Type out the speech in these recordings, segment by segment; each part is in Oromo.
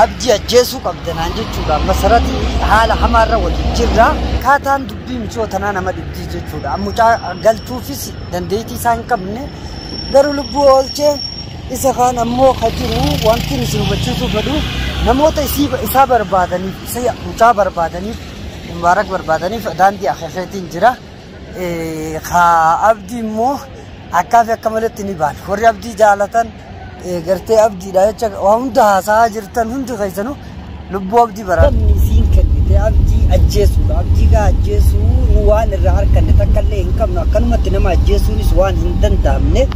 Abdii ajjeesuu qabda naan jechuudha. Masarati haala hamaarra waliin jirra. Akkaataan dubbii micoo tanaa nama dhibdii jechuudha. Mucaa galchuufis dandeettii isaa hin qabne garuu lubbuu oolchee isa kaan ammoo ka jiru wanti isin hubachiisuu fedhu namoota isaa barbaadaniif isa mucaa barbaadaniif Mubaarak barbaadaniif daandii akeekeetiin jira. Ka abdii immoo akkaa fi akka maletti ni baana. Warri abdii jaalatan gartee abdiidha jecha waa hunda haasa'aa jirtan hundi keessanuu lubbuu abdii bara. Namni isiin kennite abdii ajjeesuudha. Abdii gaa ajjeesuu nu waan irraa harkanne takka illee hin qabnu. Akkanumatti nama ajjeesuunis waan hin danda'amne.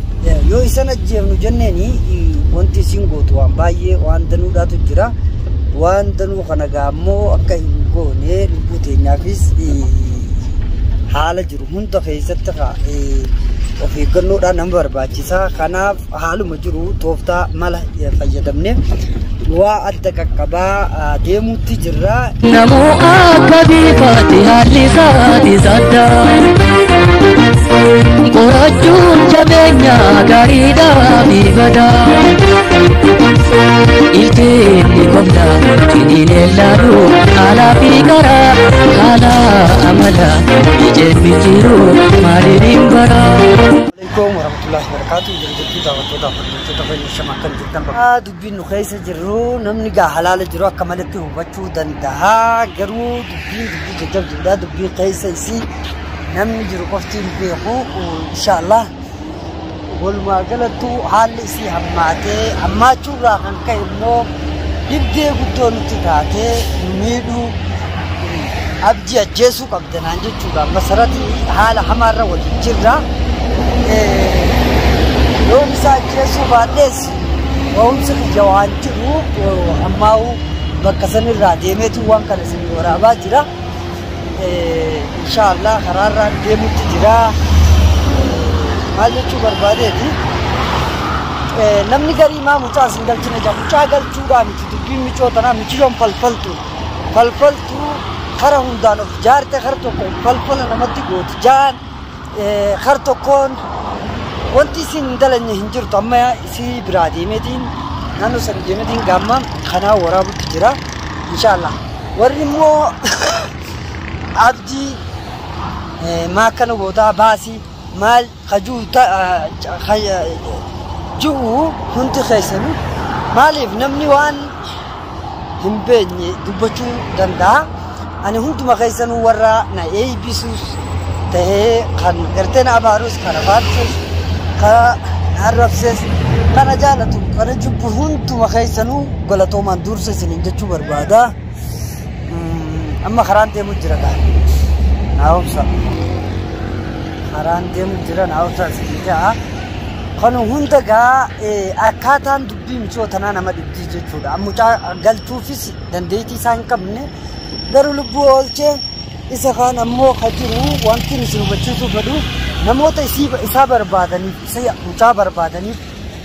Yoo isan ajjeefnu jenneeni wanti isiin gootu waan baay'ee waan danuudhaatu jira. Waan danuu kana gaa ammoo akka hin goone lubbuu teenyaafis haala jiru hunda keessatti of eeggannoodhaan nama barbaachisa. Kanaaf haaluma jiru tooftaa mala fayyadamne waa adda qaqqabaa deemuutti jirra. Namuu akka biifaatti haalli isaatis adda. Qorachuun jabeenya gaariidhaa fi badaa. Ilkeenni qofla ciniin laalu haala fi karaa haala amala ijeen micciiru maaliin hin baraa. Alaikum warahmatullahi wabarakatuh. Jirtu daawwattoota hordoftoota keenya shama akkam jirtan. Dubbiin nu keessa jirru namni gaa halaala jiru akka malatti hubachuu danda'a. Garuu dubbiin dubbii jajjabduudha. Dubbii keessa isii namni jiru qofti hin beeku. Inshaallah walumaa galattu haalli isii hammaatee hammaachuurraa kan ka'e immoo dhibdee guddoo nutti taatee nu miidhuu abdii ajjeesuu qabda naan jechuudha. Masarati haala hamaarra waliin jirra. Yoom isa ajjeesuu baadhees wa'umsi kiyya waan jiru ammaa'u bakka sanirraa deemeetu waan kana isin waraabaa jira. Inshaallah karaarraan deemutti jira. Maal jechuu barbaadeeti? Namni garii maa mucaa isin galchine jira. Mucaa galchuudhaa miti dubbiin micoo tanaa michiyyoon falfaltu. Falfaltuu kara hundaan of jaarte kara tokkoon falfala namatti gooti jaan kara tokkoon wanti isin hin dalanye hin jirtu amma isii biraa deemeetiin naannoo sana deemeetiin gaamma kanaa waraabutti jira. Inshaallah. Warri immoo abdii maa akkana gootaa baasii maal kajuu ji'u hundi keessanuu maaliif namni waan hin beekne dubbachuu danda'a. Ani hunduma keessanuu warra na eebbisuus tahee kan gartee na abaarus kan afaarsus kan na arrabses kana jaalatu kana jibbu hunduma keessanuu galatoomaan dursa isiniin jechuu barbaada. Amma karaan deemu jira gaa. Naa obsa. Karaan deemu jira naa obsa isiniin ja'a. Kan hunda gaa akkaataan dubbii micoo tanaa nama dhibdii jechuudha. Mucaa galchuufis dandeettii isaa hin qabne garuu lubbuu oolchee isa kaan ammoo ka jiru wanti isin hubachiisuu fedhu namoota isaa barbaadaniif isa mucaa barbaadaniif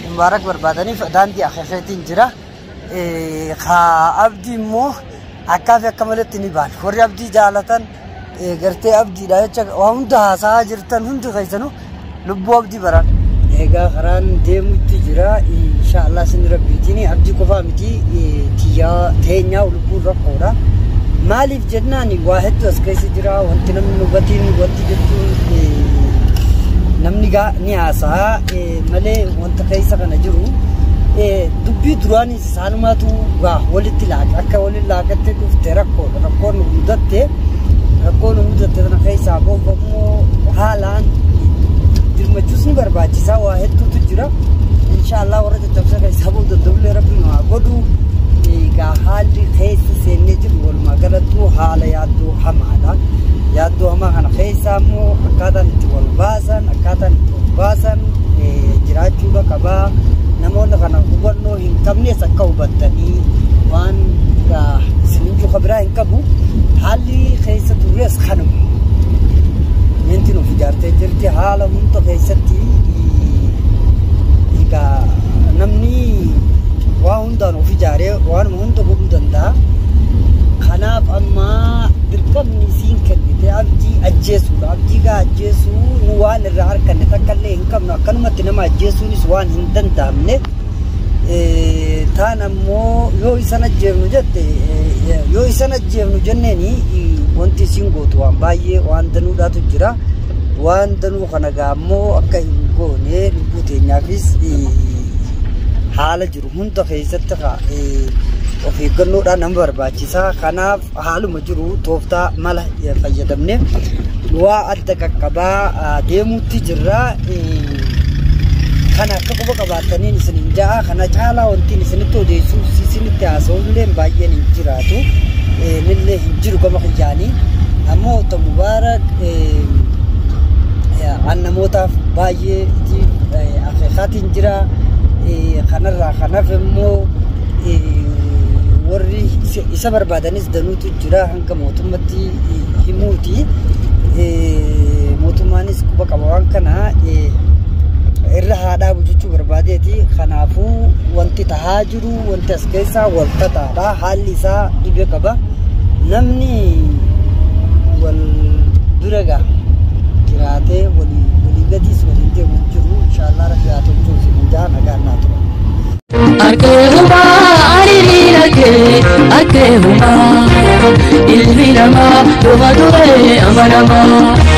Mubaarak barbaadaniif daandii akeekeetiin jira. Ka abdii immoo akkaa fi akka malatti ni baana. Warri abdii jaalatan gartee abdiidha jecha waa hunda haasa'aa jirtan hundi keessanuu lubbuu abdii baran. Egaa karaan deemutti jira. Inshaallah isin rabbiitiin abdii qofaa miti tiyyaa teenyaa lubbuun rakkoodha. Maaliif jennaan waa hedduu as keessa jira. Wanti namni hubatiin wanti jechuun namni gaa ni haasa'a malee wanta keessa kana jiru dubbii duraanis isaanumaatu gaa walitti laaqa akka walitti laaqatte dhufte rakkoodha. Rakkoon nu mudatte rakkoon nu mudatte kana keessaa booba haalaan dirmachuus ni barbaachisaa waa hedduutu jira. Inshaallah warra caccabsaa keessaa booda danda'ullee rabbi nu haa godhu. Egaa haalli keessa seennee jiru walumaa galattuu haala yaaddoo hamaadha. Yaaddoo hamaa kana keessa immoo akkaataan itti wal baasan akkaataan itti wal baasan jiraachuudha qabaa. Namoonni kana hubannoo hin qabnes akka hubattanii waan isinin juka biraa hin qabu. Haalli keessa turres kanuma. Wanti nuuf ijaartee jirti haala hunda keessatti egaa namni waa hundaan of ijaaree waanuma hunda godhuu danda'a. Kanaaf amma dirqamni isiin kennite abdii ajjeesuudha. Abdii gaa ajjeesuu nu waan irraa harkanne takka illee hin qabnu. Akkanumatti nama ajjeesuunis waan hin danda'amne. Taan ammoo yoo isan ajjeefnu jette, yoo isan ajjeefnu jenneeni, wanti isin gootu waan baay'ee waan danuudhaatu jira. Waan danuu kana gaa ammoo akka hin goone lubbuu teenyaafis haala jiru hunda keessatti of eeggannoodhaan nama barbaachisa. Kanaaf haaluma jiru tooftaa mala fayyadamne waa adda qaqqabaa deemuutti jirra. Kana akka quba qabaattaniin isin hin ja'a. Kana caalaa wanti isinitti odeessuuf isinitti haasa'ullee baay'een hin jiraatu. Nillee hin jiru gama kiyyaanii. Ammoo ta Mubaarak an namootaaf baay'ee akeekaatiin jira. Kanarraa kanaaf immoo warri isa barbaadanis danuutu jira, hanga mootummatti himuuti. Mootummaanis quba qaba waan kana irra haa dhaabu jechuu barbaadeeti. Kanaafuu wanti tahaa jiru, wanti as keessaa wal tataadha. Haalli isaa dhibee qaba. Namni wal bira gaa jiraatee walii gadiis waliin deemu jiru. Inshaallah Rabbi haa tolchuu isin hundaa, nagaan naa tura. Arkeehumaa ariiriin arkee arkeehumaa, ilmi namaa dhuma duree amanamaa.